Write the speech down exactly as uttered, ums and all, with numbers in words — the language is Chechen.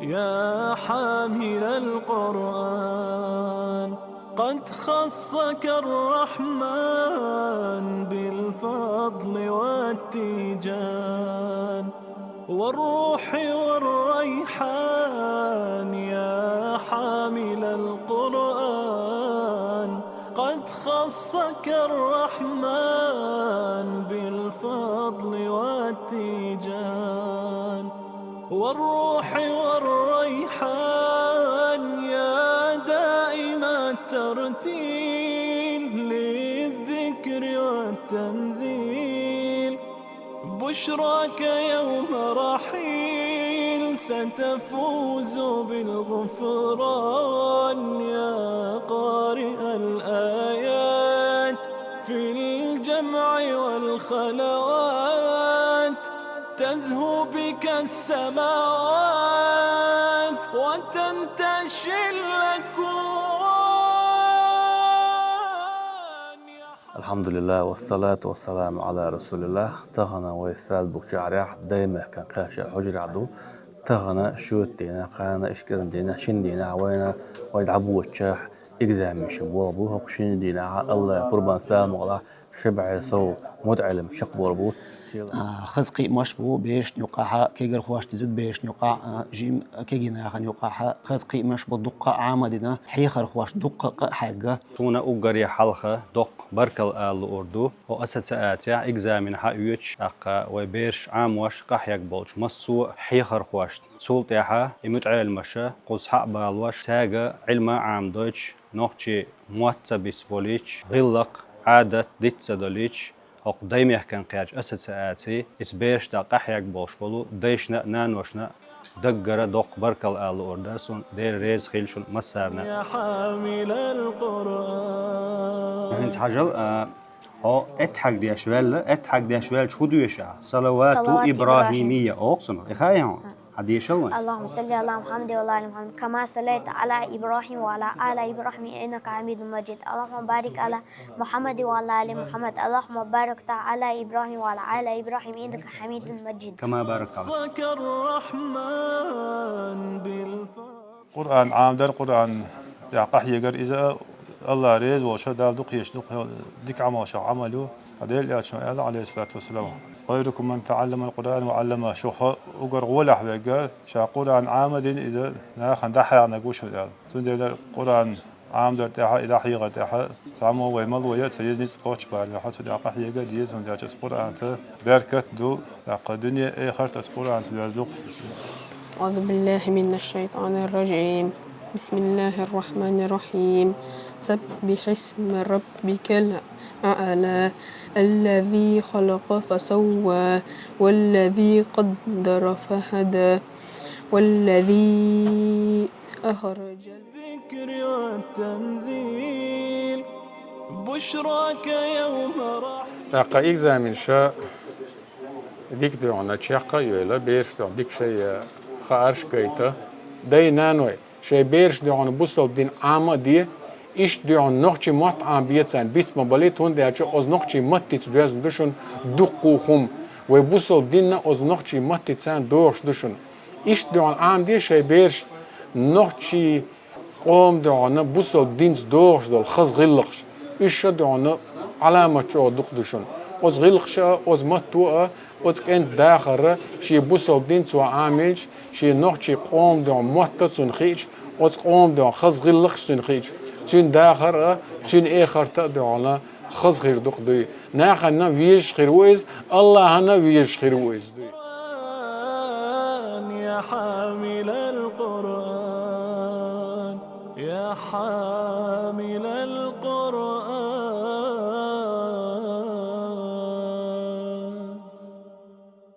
يا حامل القرآن، قد خصك الرحمن بالفضل والتيجان، والروح والريحان. يا حامل القرآن، قد خصك الرحمن بالفضل والتيجان، والروح والريحان. يا دائم الترتيل للذكر والتنزيل، بشراك يوم رحيل، ستفوز بالغفران. يا قارئ الآيات في الجمع والخلوات، تزهو بك السماوات وتنتشي الأكوان. الحمد لله والصلاة والسلام على رسول الله. Тахана вай Страсбург шахьарахь Даймехкан кхаьча хьужарахь ду. Тахана шоьтан дийнахь, кхана ишкаран дийнахь, шин дийнахь вайна, вай дӀабочахь экзаменаш болх бу. ХӀокху шин дийнахь Аллахь пурбанца Дала мукъалахь ши бӀе сов мутаӀеллим чекхболх бу. А, хаза кхиамаш бу берашна юкъахь, кегийрхошна, зудаберашна юкъахь, а, жима кегий нахана юкъахь. Хаза кхиамаш бу, дуккха а Ӏама дина, хьехархошна дуккха къа а хьегна. Суна уггаре хьалха доккха баркалла ала луур ду. Хьо ассоциацехь экзамен хьаоьцуш, тӀаккха вай бераш Ӏамош къахьегна болчу массо а хьехархошна. Цул тӀаьхьа и мутаӀеллимаша кхуза схьа а балош, цаьрга Ӏилма а Ӏамадойтуш, нохчийн мотт ца бицболуьйтуш, гӀиллакх, Ӏадат диц ца долуьйтуш, хӀокху Даймехкан кхаьча ассоциаци, иза бераш тӀе къахьегна болуш болу дайшна а, наношна а даггара доккха баркалла ала луур дара суна, Дела реза хуьлда шуна массарна. يا حامل القرآن. ХӀинца хьажал, а, хьо эттахьаг деш ваьлла, эттахьаг деш ваьлча хӀун доьшу ахь? Салавату Салавату ибрахимия. Ибрахим. Оха цунах. И хаьий хьуна? Хьан дешал вайн? اللهم صل على محمد وعلى آل محمد كما صليت على إبراهيم وعلى آل إبراهيم إنك حميد مجيد. اللهم بارك على محمد وعلى آل محمد. اللهم بارك على إبراهيم وعلى آل إبراهيم إنك حميد مجيد. كما باركت على. خصك الرحمن بالفضل. Къуръан Ӏамадар, Къуръан тӀехь къахьегар иза Аллахь реза волуш, Дала дукха езаш дукха дика Ӏамалшах Ӏамал ю. Ткъа Делан Элчано аьлла, Ӏалайхиссалату вассалам: خيركم من تعلم القرآن وعلمه. Шух уггар гӀолехь верг, ша Къуръан Ӏама дина, иза нахана дӀахьехнарг ву шу аьлла. Цундела Къуръан Ӏамадар тӀехь, и дӀахьехар тӀехь, цхьаммо вай малойо а ца еза, ницкъ кхоччуш бара, хьо цу тӀехь къахьега деза, хӀунда аьлча оцу Къуръанца беркат ду, тӀаккха дуьне а, эхарт а оцу Къуръанца доьзна ду. أعوذ بالله من الشيطان الرجيم. بسم الله الرحمن الرحيم. سبح اسم ربك الأعلى. الذي خلق فسوى. والذي قدر فهدى. والذي أخرج. الذكر والتنزيل، بشراك يوم رحيل. ТӀаккха экзаменаш дика дуьйхьна чекх а йойла, бераш дуьйхьна дика шайн хаарш а гайта. Дай-наной, шайн бераш дуьйхьна бусалба дин Ӏама а де, иштта дуьйхьна нохчийн мотт Ӏамабе царна биц ма балийта, хӀунда аьлча оцу нохчийн маттаца доьзна ду шуна дуккха хӀума. Вай бусалба дин а оцу нохчийн маттаца догӀуш ду шуна. Иштта дуьйхьна Ӏамаде шайн бераш нохчийн къоман дуьхьал бусалба динца догӀуш долу хаза гӀиллакхаш. Уьш ша дуьхьал Ӏаламат чӀогӀа дукха ду шуна. Оцу гӀиллакхаша а, оцу матто а, оцу кӀентан дахар а шен бусалба дин цо Ӏамийча, шен нохчийн къоман дуьхьал мотт а цунна хиъча, оцу къоман дуьхьал хаза гӀиллакхаш цунна хиъча, цуьнан дахар а, цуьнан эхарт а дуьхьал хаза хир ду-кх дуй. Нахана везаш хир ву иза, Аллахьана везаш хир ву иза дуй. يا حامل القرآن، يا حامل